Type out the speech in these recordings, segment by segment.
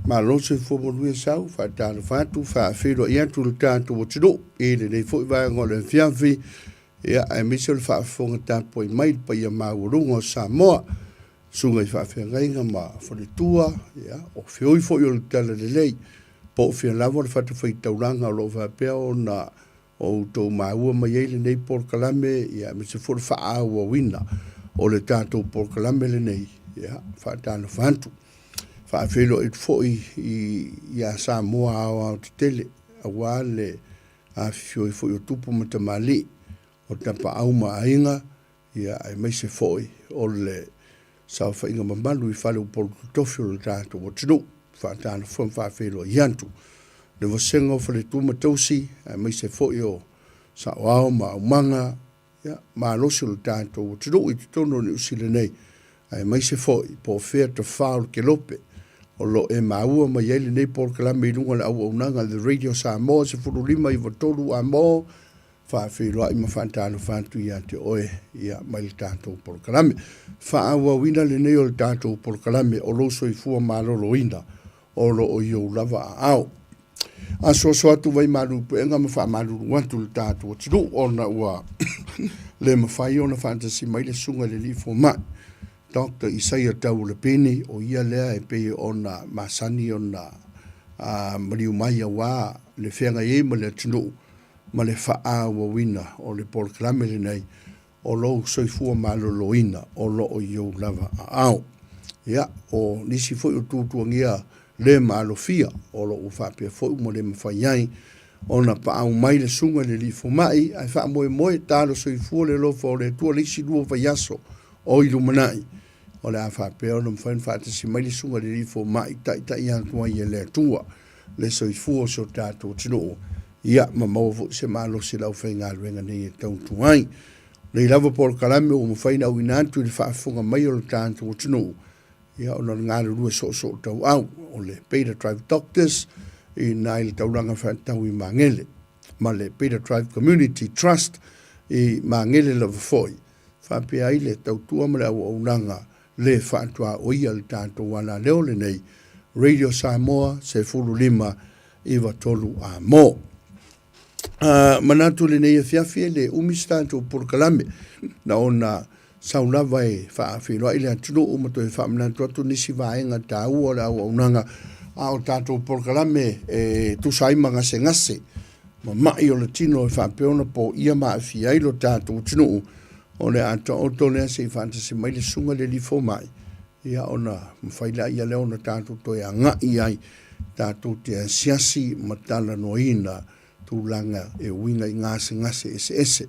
Malo soifua manuia sau, faatalofa atu, faafeiloai atu le tatou atunuu i lenei foi vaega o le afiafi, ia, aemaise o le faafofoga tapuai mai le paia maualuga o Samoa, susuga i faafeagaiga ma faletua, ia, o feoi foi o le talalelei, po o fea lava le fatafaitaulaga o lo o faapea ona outou maua mai ai lenei polokalame, ia, aemaise foi le faaauauina o le tatou polokalame lenei, ia, faatalofa atu. Faafeiloai atu foi ia Samoa aoaotetele, aua le afifio ai foi o tupu ma tamalii, o tapaau ma aiga, ia, aemaise foi o le saofaiga mamalu i faleupolu totofi o le tatou atunuu. Faatalofa ma faafeiloai atu le vasega o faletua ma tausi, aemaise foi o saoao ma aumaga, ia, malosi o le tatou atunuu i totonu o Niu Sila nei, aemaise foi po o fea tafao le kelope o lo o e maua mai ai lenei polokalame i luga o le auaunaga The Radio Samoa 15 9 3 Amo. Faafeiloai ma faatalofa atu ia te oe, ia, mai le tatou polokalame. Faaauauina lenei o le tatou polokalame o lou soifua maloloina o lo o i ou lava aao. Asoaso atu vai malu puega ma faamalulu atu le tatou atunuu ona ua le mafai ona faatasi mai le susuga i le alii fomai Doctor Isaia Tauolepeni, o ia lea e pei ona masani ona maliu mai aua le feagai ai ma le atunuu ma le faaauauina o le polokalame lenei o lou soifua maloloina o lo o i ou lava aao. Ia, o nisi foi o tuatuagia le maalofia o lo o faapea foi ua le mafai ai ona paau mai le susuga i le alii fomai, ae faamoemoe talo soifua le alofa o le Atua le isi 2 vaiaso o i lumanai, o le a faapea ona mafai ona faatasi mai le susuga i le alii fomai taitai atu ai e le Atua le soifua o si o tatou atunuu, ia ma maua foi se malosi i le aufaigaluega nei e tautua ai. Nei lava polokalame ua mafai ona auina atu i le faafofoga mai o le tatou atunuu, ia ona o le galulue soosoo tauau o le Beta Drive Doctors i ina i le taulaga faatau i Magele ma le Beta Drive Community Trust i Magele lava foi, faapea ai le tautua ma le auaunaga le faatuaoia le tatou alaleo lenei Radio Samoa 15 93 a mo. Manatu lenei afiafi e le umi se tatou polokalame na ona sau lava e faafeiloai le atunuu ma toe faamanatu atu nisi vaega taua o le auaunaga a o tatou polokalame e tusa ai ma gasegase ma mai o le tino e faapea ona poia ma aafia ai lo tatou atunuu. O le a taoto lea se i faatasi mai le susuga i le alii fomai, ia ona mafai laia lea ona tatou toe agai ai tatou te asiasi ma talanoaina tulaga e uiga i gasegase eseese,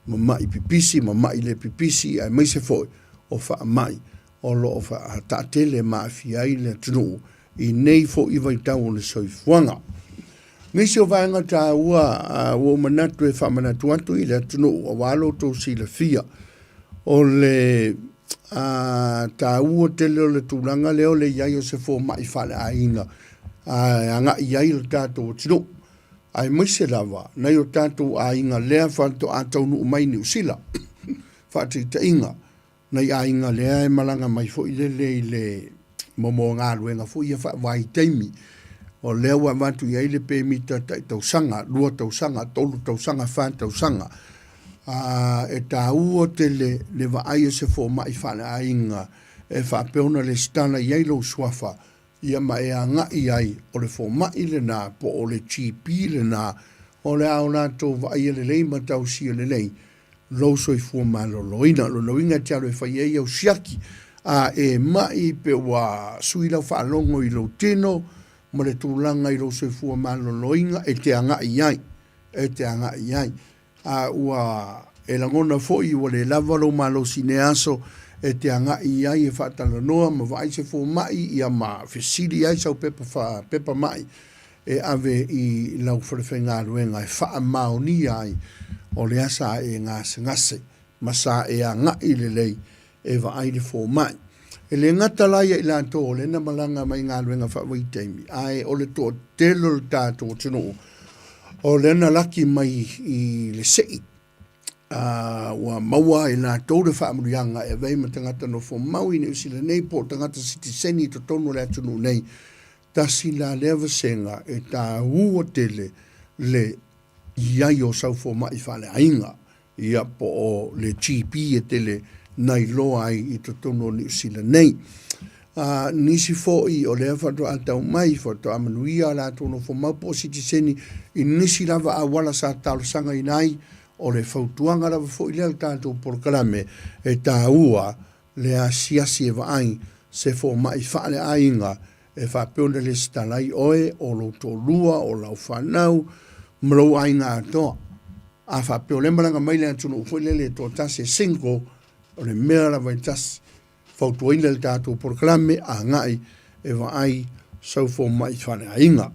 ma ma'i pipisi ma ma'i le pipisi, aemaise foi o faamai o lo o taatele ma aafia ai le atunuu i nei foi vaitau o le soifuaga. Nisi o vaega taua ua ou manatu e faamanatu atu i le atunuu aua lo outou silafia, o le taua tele o le tulaga lea o le i ai o se fomai faaleaiga e agai i ai le tatou atunuu, aemaise lava nai o tatou aiga lea faatoa taunuu mai Niu Sila. Faataitaiga, nai aiga lea e malaga mai foi lele i le momo galuega foi ia faavaitaimi, o lea ua avatu i ai le pemita tai tausaga, 2 tausaga, 3 tausaga, 4 tausaga. E taua tele le vaai o se fomai faaleaiga e faapea ona resitala i ai lou suafa, ia ma e agai ai o le fomai lena po o le GP lena o le a o latou vaaia lelei ma tausia lelei lou soifua maloloina. O lona uiga e te alu e fai ai au siaki, a e mai pe ua sui lau faalogo i lou tino ma le tulaga i lou soifua maloloina e te agai ai, e te agai ai. A ua e lagona foi ua le lava lou malosi i nei aso e te agai i ai e faatalanoa ma vaai se fomai ia ma fesili ai sau pepa fa, pepa mai e ave i lau falefaigaluega e faamaonia ai o lea sa e gasegase ma sa e agai lelei e vaai le fomai. E le gata la ia i latou o lea na malaga mai galuega faavaitaimi, ae o le toatele o le tatou atunuu o lea na laki mai i le sei, ua maua e latou le faamanuiaga e avea ai ma tagata nofo mau i Niu Sila nei po o tagata sitiseni i totonu o le atunuu nei. Tasi la lea vasega e tāua tele le i ai o sau fomai faaleaiga, ia po o le GP e tele na iloa ai i totonu o Niu Sila nei. A, nisi foi o lea faatoa tau mai, faatoa manuia a latou nofomau po o sitiseni i nisi lava auala sa talosagaina ai, o le fautuaga lava foi lea i le tatou polokalame, e taua le asiasi e vaai se fomai faaleaiga e faapea ona lesitala ai oe, o lou toalua, o lau fanau, ma lou aiga atoa. A faapea o lea e malaga mai le atunuu foi lele e toatasi e single, o le mea lava e tasi, fautuaina le tatou polokalame agai e vaai sau fomai faaleaiga.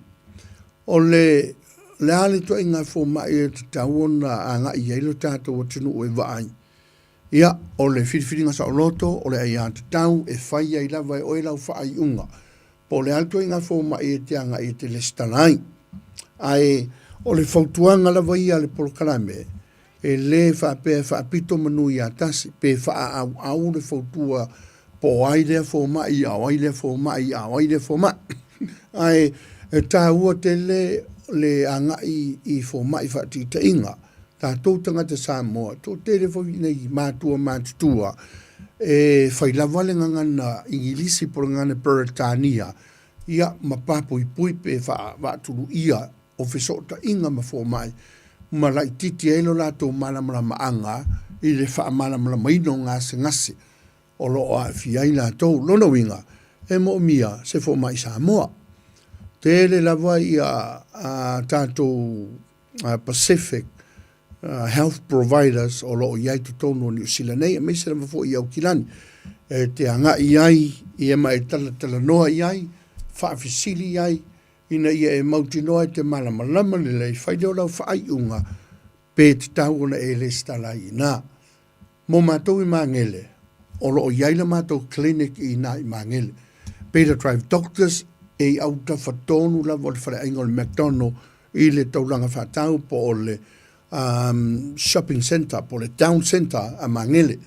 O le le a le ituaiga fomai e tatau ona agai i ai lo tatou atunuu e vaai? Ia, o le filifiliga saoloto, o le aiatatau e fai ai lava e oe lau faaiuga, po o le a le ituaiga fomai e te agai e te lesitala ai. Ae o le fautuaga lava ia a le polokalame, e le faapea e faapito manu ia tasi, pe faaauau le fautua po o ai lea fomai, a o ai lea fomai, a o ai lea fomai. Ae e taua tele le agai i fomai faatitaiga. Tatou tagata Samoa, toatele foi nei matua matutua e fai lava le gagana Igilisi po o le gagana Peretania, ia ma papuipui pe faavaatuluia o fesootaiga ma fomai ma laitiiti ai lo latou malamalamaaga i le faamalamalamaina o gasegase o lo o aafia ai latou. Lona uiga, e moomia se fomai Samoa. Tele lava ia a tatou Pacific Health Providers o lo o i ai totonu o Niu Sila nei, aemaise lava foi i Aukilani, e te agai i ai, ia ma e talatalanoa i ai, faafesili i ai, ina ia e mautinoa e te malamalama lelei, fai lea o lau faaiuga pe tatau ona e lesitala ai i ina. Mo matou i Magele, o lo o i ai le matou clinic i ina i Magele. Beta Drive Doctors e i autafa tonu lava o le faleaiga o le McDonald i le taulaga faatau po o le um, shopping centre po o le town centre a Magele.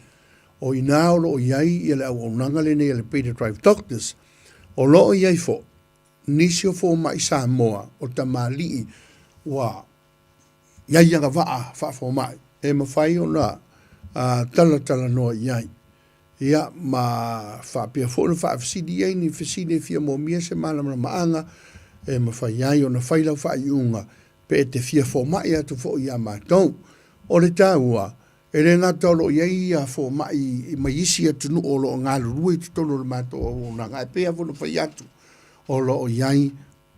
O ina o lo o i ai ia le auaunaga lenei a le Beta Drive Doctors. O lo o i ai foi nisi o fomai Samoa o tamalii ua i ai agavaa faafomai e mafai ona talatalanoa i ai. Ia, ma faapea foi ona faafesili i ai ni fesili e fia moomia se malamalamaaga e mafai ai ona fai lau faaiuga pe e te fia fomai atu foi iā matou. O le taua, e le gata o lo o i ai ia fomai mai isi atunuu o lo o galulue i totonu o le matou auaunaga, ae pei lava ona fai atu, o lo o i ai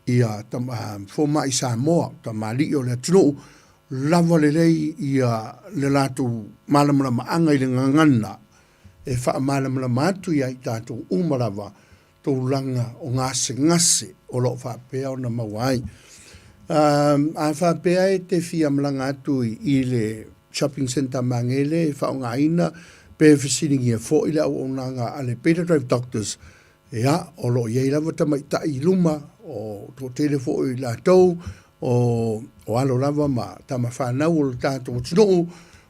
ia fomai Samoa, tamalii o le atunuu, lava lelei ia le latou malamalamaaga i le gagana e faamalamalama atu ia i tatou uma lava tulaga o gasegase o lo o faapea ona maua ai. A faapea e te fia malaga atu i le shopping centre Magele e faaaogaina pe fesiligia foi le auaunaga a le Beta Drive Doctors, Ia, o lo o i ai lava tamaitai i luma, o toatele foi i latou, o, o alo lava ma tama fanau o le tatou atunuu,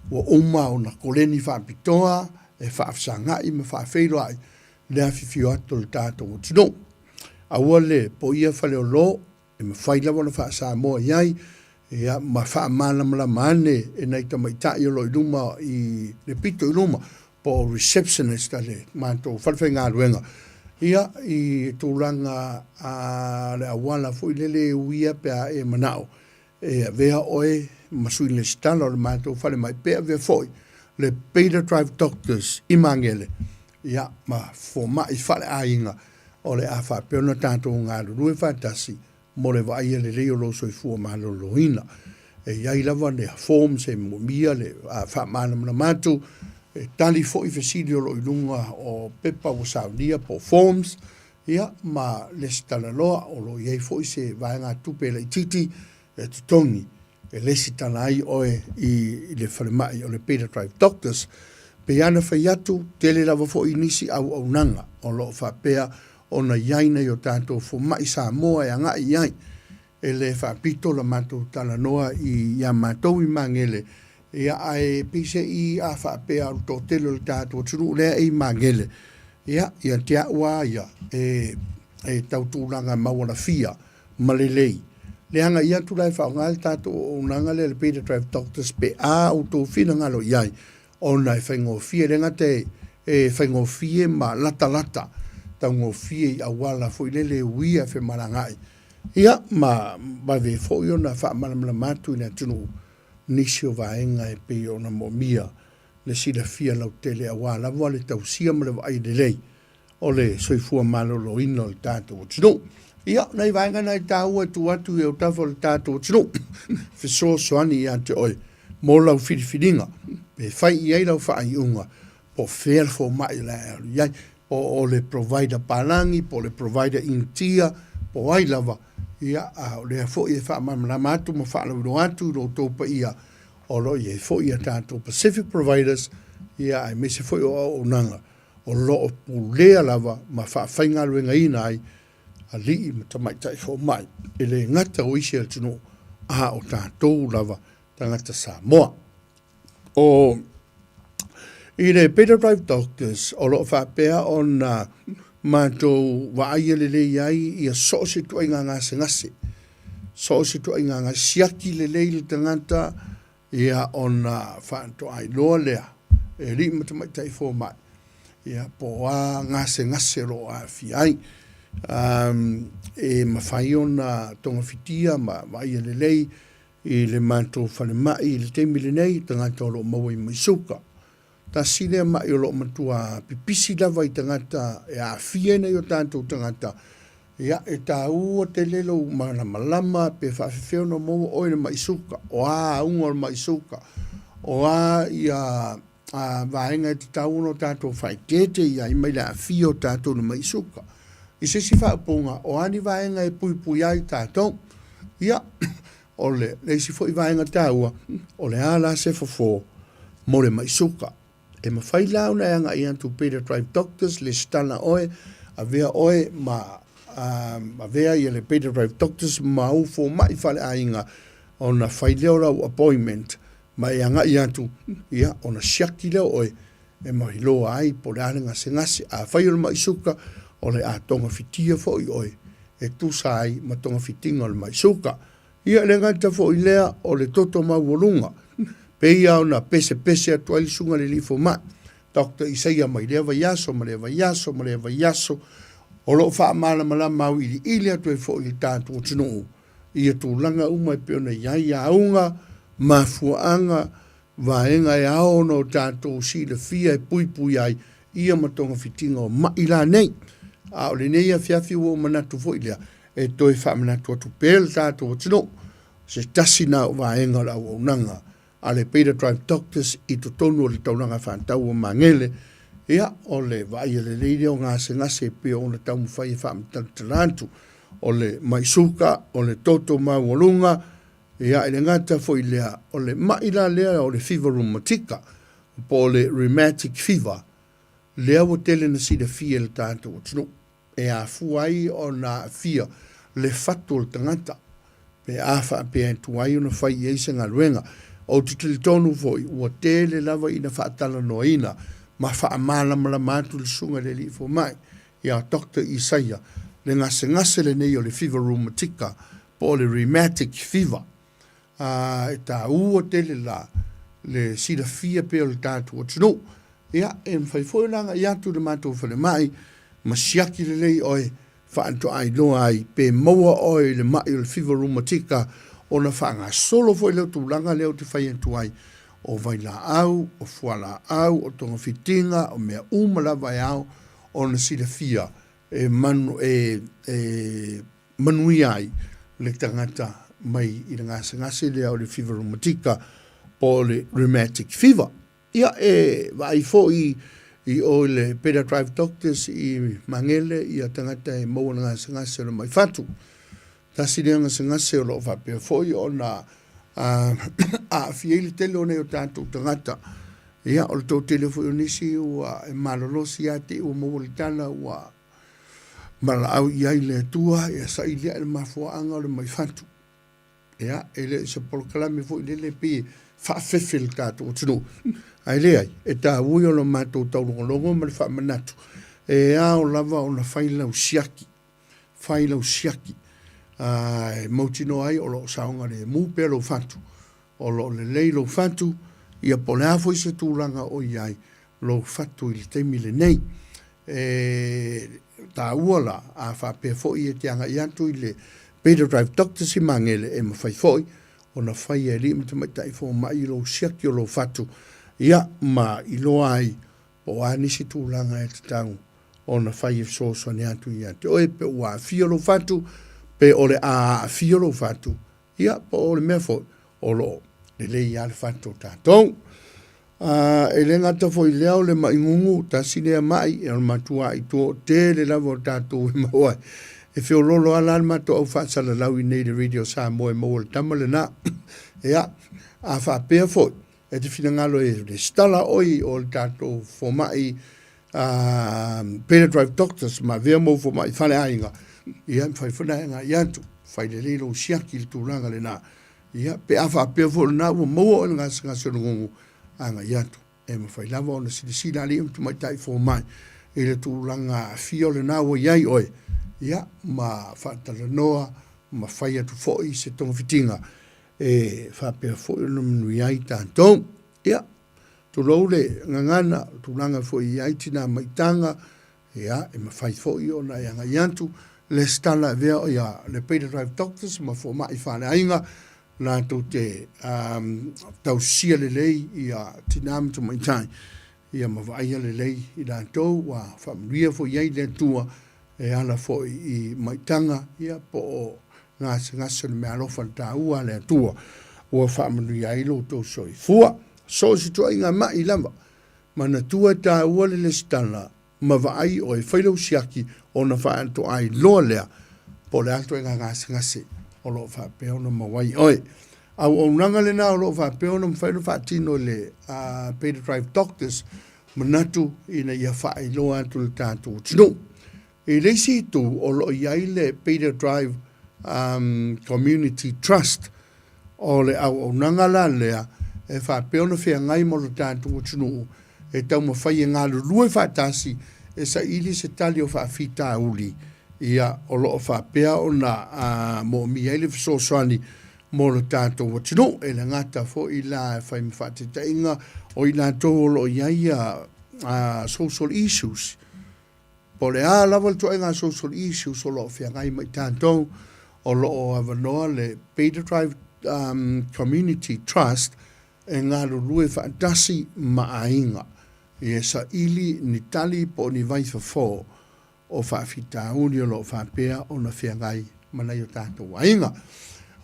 ua uma ona koleni faapitoa e faafesagai ma faafeiloai le afifio atu o le tatou atunuu. Aua le poia Faleolo, e mafai lava ona faa-Samoa i ai, ia, ma faamalamalama ane e nai tamaitai o lo o i luma i le pito i luma, po o receptionist a le matou falefaigaluega, ia, i tulaga a le auala foi lele e uia pe a e manao e avea oe ma sui lesitala o le matou falemai, pe avea foi le Beta Drive Doctors i Magele, ia, ma fomai faaleaiga o le a faapea ona tatou galulue faatasi mo le vaaia lelei o lou soifua maloloina. E i ai lava le forms e moomia le faamalamalama atu, e tali foi fesili o lo o i luga o pepa ua saunia po o forms, ia ma lesitala loa. O lo o i ai foi se vaegatupe laitiiti e totogi e lesitala ai oe i le falemai o le Beta Drive Doctors. Pei lava ona fai atu, tele lava foi nisi auaunaga o lo o faapea ona i ai nai o tatou fomai Samoa e agai i ai. E le faapito la matou talanoa iā matou i Magele, ia ae pei se i a faapea o le toatele o le tatou atunuu lea e i Magele, ia, ia te au lava ia, e. e tau tulaga maualafia ma lelei. Leaga i atu la e faaaoga le tatou auaunaga lea le Beta Drive Doctors pe a outou finagalo i ai ona e faigofie, e le gata e faigofie ma latalata taugofie i auala foi lele e uia e femalagaai, ia ma vave foi ona faamalamalama atu i le atunuu nisi o vaega e pei ona moomia le silafia lautele aua lava le tausia ma le vaai lelei o le soifua maloloina o le tatou atunuu. Ia, o nai vaega na e taua e tuu atu i autafa o le tatou atunuu, fesoasoani ia te oe mo lau filifiliga, pe fai i ai lau faaiuga, po o fea le fomai o le a e alu i ai, po o le provider palagi, po o le provider Initia, po o ai lava, ia, a o lea foi e faamalamalama atu ma faalauiloa atu i lo outou paia o lo o i ai foi a tatou Pacific Providers, ia, aemaise foi o auaunaga o lo o pulea lava ma faafaigaluegaina ai alii ma tamaitai fomai, e le gata o isi atunuu, a o tatou lava tagata Samoa. O i le Beta Drive Doctors o lo o faapea ona matou vaaia lelei ai ia so o se ituaiga gasegase, so o se ituaiga gasegase, siaki lelei le tagata ia ona faatoa iloa lea e alii ma tamaitai fomai ia po o a gasegase o lo o aafia ai. E mafai ona togafitia ma vaaia lelei i le matou falemai i le taimi lenei tagata o lo o maua i mai suka. Tasi lea mai o lo o matua pipisi lava i tagata e aafia ai o tatou tagata, ia e taua tele lou malamalama pe faafefea ona maua oe i le mai suka, o a auga o le mai suka, o a ia vaega e tatau ona tatou faaeteete i ai mai le aafia o tatou i le mai suka. I se isi faaupuga, o a ni vaega e puipui ai tatou? Ia, o le isi foi vaega taua, o le a la se fofo mo le mai suka? E mafai la ona e agai atu Beta Drive Doctors, lesitala oe, avea oe ma avea ia le Beta Drive Doctors ma ou fomai faleaiga ona fai lea o lau appointment ma e agai atu, ia, ona siaki lea o oe e mailoa ai po o le a le gasegase. Afai o le mai suka, o le a togafitia foi oe e tusa ai ma togafitiga o le mai suka. Ia, e le gata foi i lea, o le toto maualuga, pei lava ona pesepese atu ai le susuga i le alii fomai, Doctor Isaia mai lea vaiaso ma lea vaiaso ma lea vaiaso, o lo o faamalamalama auiliili atu ai foi i le tatou atunuu ia tulaga uma e pei ona i ai auga, mafuaaga, vaega e ao ona o tatou silafia e puipui ai ia ma togafitiga o mai la nei. A o lenei afiafi ua ou manatu foi lea e toe faamanatu atu pea le tatou atunuu se tasi na o vaega o le auaunaga a le Beta Drive Doctors i totonu o le taulaga faatau o Magele, ia, o le vaaia lelei lea o gasegase e pei ona taumafai e faamatalatala atu, o le mai suka, o le toto maualuga, ia, e le gata foi i lea, o le mai la lea o le fever rheumatica, po o le rheumatic fever, lea ua tele na silafia e le tatou atunuu. E afua ai ona aafia le fatu o le tagata pe a faapea e tuai ona fai i ai se galuega. Ou te talitonu foi ua tele lava ina faatalanoaina ma faamalamalama atu le Susuga i le Alii Fomai ia Doctor Isaia le gasegase lenei o le fever rheumatica po o le rheumatic fever. A e taua tele la le silafia pea o le tatou atunuu. Ia, e mafai foi ona agai atu i le matou falemai ma siaki lelei oe faatoa iloa ai pe maua oe i le mai o le fiva rumatika ona faagasolo foi lea tulaga lea ou te fai atu ai, o vailaau, o fualaau, o togafitiga, o mea uma lava e ao ona silafia e manu, e, e manuia ai le tagata mai i le gasegase lea o le fever rheumatica po o le rheumatic fever. Ia, e vaai foi i o i le Better Drive Doctors i Magele ia tagata e maua le gasegase o le mai fatu. Tasi lea gasegase o lo o faapea foi ona aafia ai le tele o nei o tatou tagata. Ia, o le toatele foi o nisi ua e malolosi lava te i ua maua le tala ua valaau i ai le Atua, ia saili ae le mafuaaga o le mai fatu. Ia, e le o se polokalame foi lele pei e faafefe le tatou atunuu, ae leai, e taua ia o le matou taulogologo ma le faamanatu, e ao lava ona fai lau siaki. Fai lau siaki e mautinoa ai o lo o saogalemu pea lou fatu, o lo o lelei lou fatu, ia po o le a foi se tulaga o i ai lou fatu i le taimi lenei. E taua la, a faapea foi e te agai atu i le Beta Drive Doctors i Magele, e mafai foi ona faia e alii ma tamaitai fomai lou siaki o lou fatu, ia ma iloa ai po o a nisi tulaga e tatau ona fai e fesoasoani atu ia te oe, pe ua aafia lou fatu, pe o le a aafia lou fatu, ia po o le mea foi o lo o lelei lava le fatu o tatou. E le gata foi i lea o le ma'i gugu, tasi lea ma'i, o le matua'i toatele lava o tatou e maua ai. E feoloolo lava la le matou au faasalalau i inei i le Radio Samoa e maua e le tama lena. Ia, a faapea foi, e te finagalo e resitala oe o le tatou fomai Beta Drive Doctors ma avea mou fomai faleaiga, ia, e mafai foi ona e agai atu, fai lelei lou siaki i le tulaga lena. Ia, pe a faapea foi o lena ua maua oe i le gasegase o le gugu, agai atu. E mafai lava ona silasila alii ma tamaitai fomai i le tulaga aafia o lena ua i ai oe, ia, ma faatalanoa ma fai atu foi se togafitiga e faapea foi ona manuia ai tatou. Ia, tulou le gagana, o tulaga foi e i ai tina maitaga, ia, e mafai foi ona e agai atu lesitala avea ia le Beta Drive Doctors ma fomai faaleaiga latou te tausia lelei ia tina ma tamaitai, ia ma vaaia lelei i latou ua faamanuia foi i ai le Atua e ala foi i maitaga, ia po o gasegase o le meaalofa taua a le Atua ua faamanuia ai lo outou soifua. So o se ituaiga ma'i lava, manatua e taua le lesitala ma vaai oe, fai lou siaki ona faatoa iloa lea po o le a le ituaiga gasegase o lo o faapea ona maua ai oe. Auaunaga lena o lo o faapea ona mafai ona faatino e le Beta Drive Doctors, manatu ina ia faailoa atu i le tatou atunuu. I le isi itu, o lo o i ai le Beta Drive Community Trust, o le auaunaga la lea e faapea ona feagai ma lo tatou atunuu e taumafai e galulue faatasi e saili se tali o faafitauli, ia, o lo o faapea ona moomia ai le fesoasoani mo lo tatou atunuu. E le gata foi la e fai ma faataitaiga o i latou o lo o i ai social issues, po o le a lava le ituaiga social issues o lo o feagai ma i tatou, o lo o avanoa le Beta Drive Community Trust e galulue faatasi ma aiga e saili ni tali po o ni vaifofo o faafitauli o lo o faapea ona feagai ma nai o tatou aiga.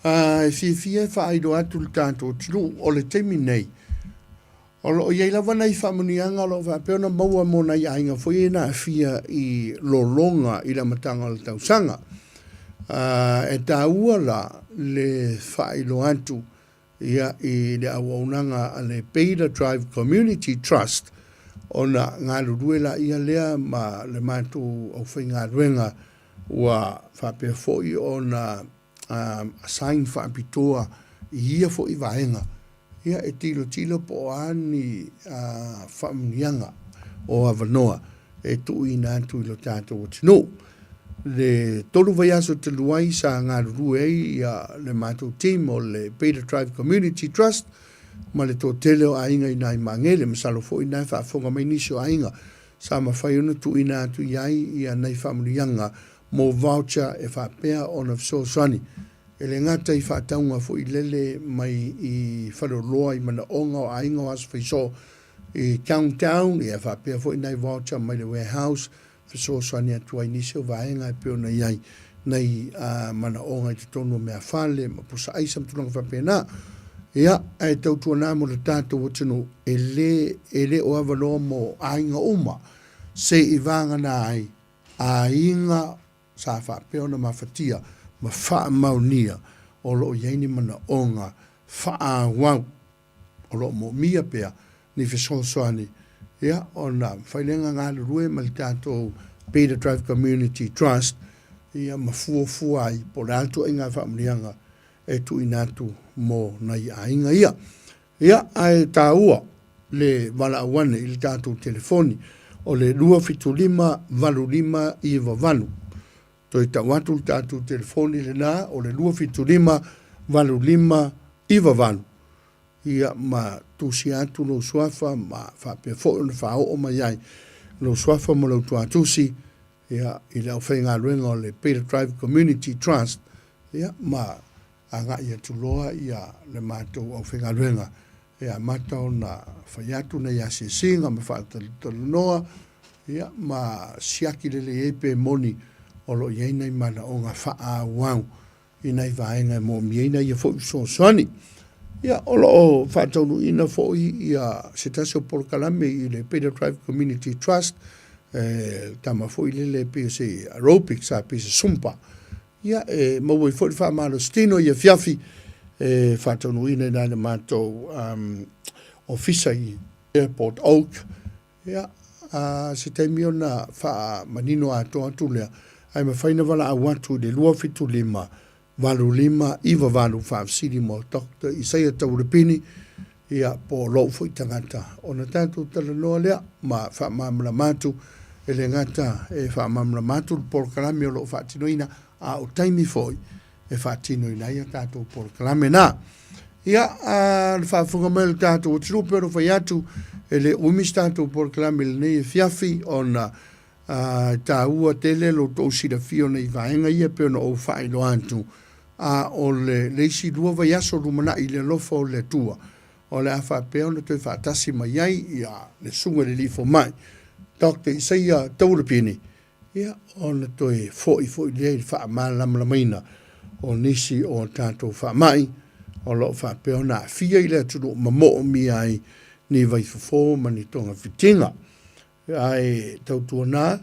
E fiafia e faailoa atu le tatou atunuu o le taimi nei, o lo o i ai lava nai faamanuiaga o lo o faapea ona maua mo nai aiga foi ia na aafia i lologa i le amataga o le tausaga. E taua la le faailoa atu ia i le auaunaga a le Beta Drive Community Trust ona galulue laia lea ma le matou aufaigaluega ua faapea foi ona assign faapitoa i ia foi vaega ia e tilotilo po o a ni faamanuiaga o avanoa e tuuina atu i lo tatou atunuu. Le 3 vaiaso talu ai sa galulue ai ia le matou team o le Beta Drive Community Trust ma le toatele o aiga i nai Magele, masalo foi na e faafofoga mai nisi o aiga sa mafai ona tuuina atu i ai ia nai faamanuiaga mo voucher e faapea ona fesoasoani e le gata i faatauga foi lele mai i faleoloa i manaoga o aiga o aso faisoo i Countdown, ia faapea foi nai voucher mai le warehouse, fesoasoani atu ai nisi o vaega e pei ona i ai nai manaoga i totonu o meafale ma pusa aisa ma tulaga faapena. Ia, ae tautuana mo le tatou atunuu, e le, e le o avanoa mo aiga uma se i vagana ai aiga sa faapea ona mafatia ma faamaonia o lo o i ai ni manaoga faaauau. O lo o moomia pea ni fesoasoani ia ona mafai lea ona galulue ma le tatou Beta Drive Community Trust ia ma fuafua ai po o le a le ituaiga faamanuiaga e tuuina atu mo nai aiga ia. Ia, ae taua le valaau ane i le tatou telefoni o le 275 85 98. Toe tau atu le tatou telefoni lena o le 275 85 98, ia ma tusia atu lou suafa ma faapea foi ona faaoo mai ai lou suafa ma lou tuatusi ia i le aufaigaluega o le Peter Drive Community Trust ia ma agai atu loa ia le matou aufaigaluega e amata ona fai atu nei asiasiga ma faatalatalanoa ia ma siaki lelei ai pe moni o lo o i ai nai manaoga faaauau i nai vaega e moomia ai ia foi fesoasoani. Ia, o lo o faataunuuina foi ia se tasi o polokalame i le Peter Drive Community Trust, e tama foi lele pei o se aerobics a pei se zumba. Ia, e maua ai foi le faamalositino i afiafi e faataunuuina i na i le matou ofisa i Airport Oak. Ia, a se taimi ona faamanino atoa atu lea, ae mafai na valaau atu i le 275 85 98 faafesili mo Doctor Isaia Taulepini, ia, po o lou foi tagata, ona tatou talanoa lea ma faamalamalama atu, e le gata e faamalamalama atu le polokalame o lo o faatinoina, a o taimi foi e faatinoina ai a tatou polokalame na. Ia, a le faafofoga mai o le tatou atunuu, pei ona fai atu, e le umi se tatou polokalame i lenei afiafi, ona e taua tele lo outou silafia o nei vaega ia pei ona ou faailoa atu. A o le, le isi 2 vaiaso lumanai i le alofa o le Atua, o le a faapea ona toe faatasi mai ai ia le Susuga i le Alii Fomai, Doctor Isaia Taulepini, ia, ona toe foi foi lea i le faamalamalamaina o nisi o tatou faamai o lo o faapea ona aafia i le atunuu ma moomia ai ni vaifofo ma ni togafitiga. Ae tautuana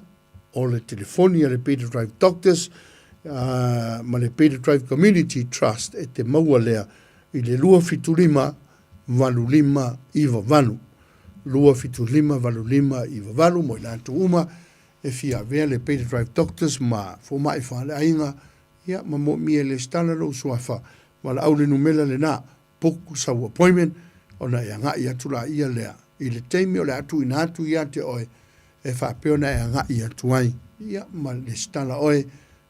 o le telefoni a le Peter Drive Doctors ma le Peter Drive Community Trust e te maua lea i le 275 85 98. 275 85 98 mo i latou uma e fia avea le Peter Drive Doctors ma fomai faaleaiga, ia ma moomia e lesitala lou suafa, valaau le numera lena, book sau appointment, ona e agai atu laia lea i le taimi o le a tuuina atu ia te oe e faapea ona e agai atu ai, ia ma lesitala oe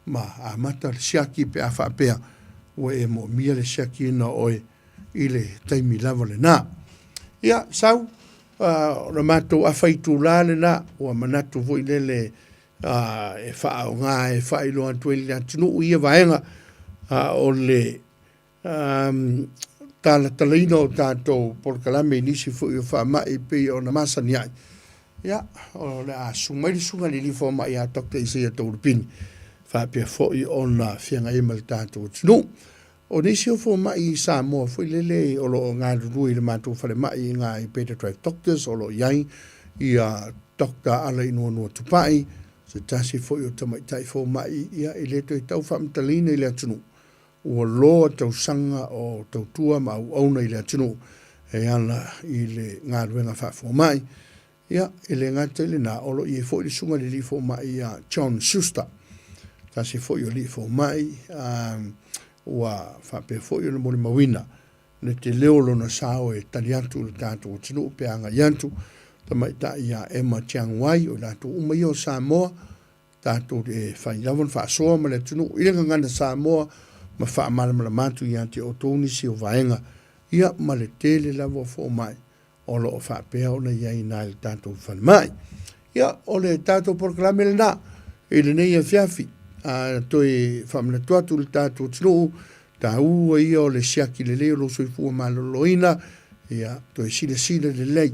ma amata le siaki pe a faapea ua e moomia le siakiina o oe i le taimi lava lena. Ia, sau, o le matou afa itula lena, ua manatu foi lele e faaaoga e faailoa atu ai i le atunuu ia vaega, a o le talatalaina o tatou polokalame i nisi foi o faamai pei ona masani ai. Ia, o le a susu mai le Susuga i le Alii Fomai ia Dr. Isaia Taulupini, faapea foi ona feagai ai ma le tatou atunuu. O nisi o fomai i Samoa foi lele o lo o galulue i le matou falemai i ina i Better Drive Doctors o lo o i ai ia Doctor Alainuanua Tupai, se tasi foi o tamaitai fomai ia e le toe tau faamatalaina i le atunuu ua loa tausaga o tautua ma auauna i le atunuu e ala i le galuega faafomai. Ia, e le gata i lena, o lo o i ai foi le susuga i le alii fomai ia John Schuster, tasi foi o alii fomai ua faapea foi ona molimauina le tele o lona sao e tali atu i le tatou atunuu pe agai atu, tamaitai ia Emma Chiang Wai, o i latou uma ia o Samoa, tatou te fai lava ona faasoa ma le atunuu i le gagana Samoa ma faamalamalama atu ia te outou nisi o vaega, ia ma le tele lava o fomai o lo o faapea ona i ai i le tatou falemai. Ia, o le tatou polokalame lena i lenei afiafi. A toe faamanatu atu i le tatou atunuu, taua ia o le siaki lelei o lou soifua maloloina, ia, toe silasila lelei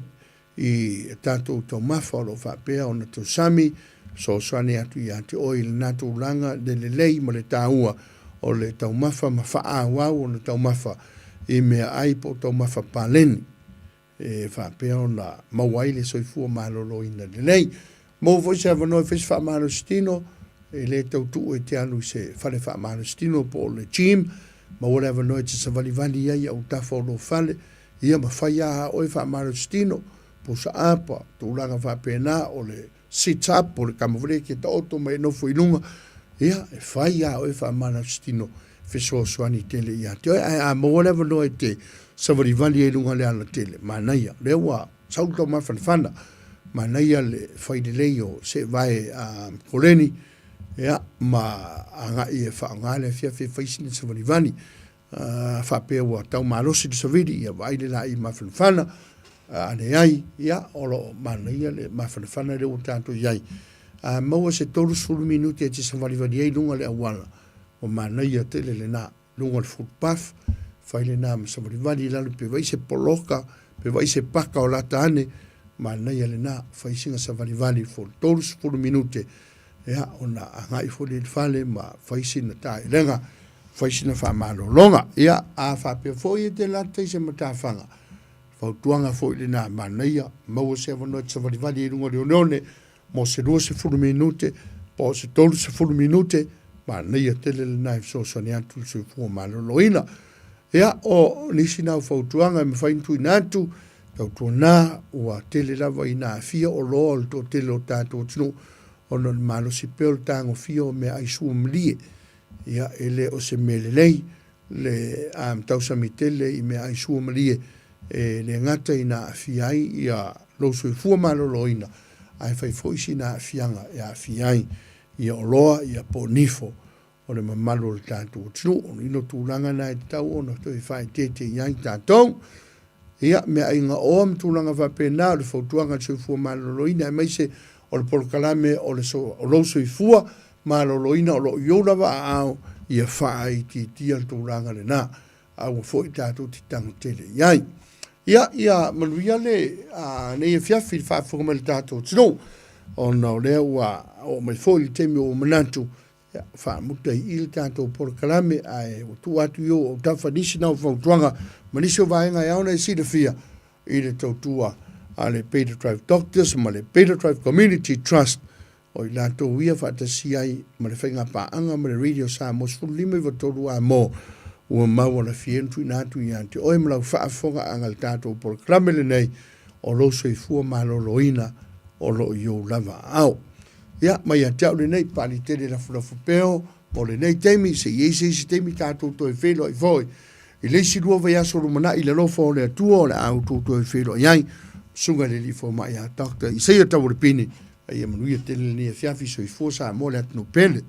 i tatou taumafa o lo o faapea ona tausami, fesoasoani atu ia te oe i lena tulaga le lelei ma le taua o le taumafa ma faaauau ona taumafa i meaai po o taumafa paleni e faapea ona maua ai le soifua maloloina lelei. Maua foi se avanoa e fai se faamalositino, e le tau tuu e te alu i se fale faamalositino po o le gym, maua le avanoa e te savalivali ai i autafa o lou fale, ia ma fai lava oe faamalositino, pusa apa, tulaga faapena o le sit up, o le kama foi lea e te taoto ma e nofo i luga, ia, e fai lava oe faamalositino, fesoasoani tele ia te oe. Ae a maua le avanoa e te savalivali ai i luga o le alatele, manaia, lea ua sau le taumafanafana, manaia le fai lelei o seevae koleni, Ia, ma agai e faaaoga le afiafi e fai sina savalivali. A faapea ua tau malosi le savili, ia vaai le laei mafanafana. A leai, ia, o lo o manaia le mafanafana lea ua tatou i ai. A maua se 30 minute e te savalivali ai i luga o le auala, ua manaia tele lena. Luga o le footpath, fai lena ma savalivali i lalo pe vaai se poloka, pe vaai se paka o lata ane, manaia lena, fai sina savalivali for 30 minute, ia, ona agai foi lea i le fale ma fai sina taelega, fai sina faamalologa. Ia, a faapea foi e te lata i se matafaga, fautuaga foi lena, manaia, maua se avanoa e te savalivali ai i luga o le oneone mo se 20 minute po o se 30 minute, manaia tele lena e fesoasoani atu i le soifua maloloina. Ia, o nisi na o fautuaga e mafai ona tuuina atu, tautuana ua tele lava ina aafia oloa o le toatele o tatou atunuu ona o le malosi pea o le tagofia o meaai suamalie. Ia, e le o se mea lelei le tausami tele i meaai suamalie e le gata ina aafia ai ia lou soifua maloloina, ae fai foi sina aafiaga e aafia ai ia oloa ia po o nifo o le mamalu o le tatou atunuu. O ino tulaga na e tatau ona toe faaeteete i ai tatou. Ia, meaai gaoa ma tulaga faapena, o le fautuaga a le Soifua Maloloina aemaise o le polokalame o le o lou soifua maloloina o lo o i ou lava aao, ia faaitiitia le tulaga lena. Aua foi tatou te tago tele i ai. Ia, ia manuia le a, nei afiafi i le faafofoga mai le tatou atunuu, ona o lea ua oo mai foi le taimi ua manatu, Ia, faamuta i i le tatou polokalame, ae ua tuu atu i ou autafa nisi na o fautuaga ma nisi o vaega e ao ona e silafia i le tautua a le Beta Drive Doctors ma le Beta Drive Community Trust, o i latou ia faatasi ai ma le faigapaaga ma le Radio Samoa 15 93 Amo ua maua lafia ona tuuina atu ia te oe ma lau faafofogaaga i le tatou polokalame lenei o lou soifua maloloina o lo o i ou lava aao. Ia, mai ia te au lenei, pali tele lafulafu peo, mo lenei taimi, se i ai se isi taimi tatou toe feiloai foi. I le isi lua vaiaso lumanai i le alofa o le Atua o le a outou toe feiloai ai. Susuga i le Alii Fomai ia Doctor Isaia Taualepini, a ia manuia tele lenei afiafi, soifua Samoa le atunuu pele.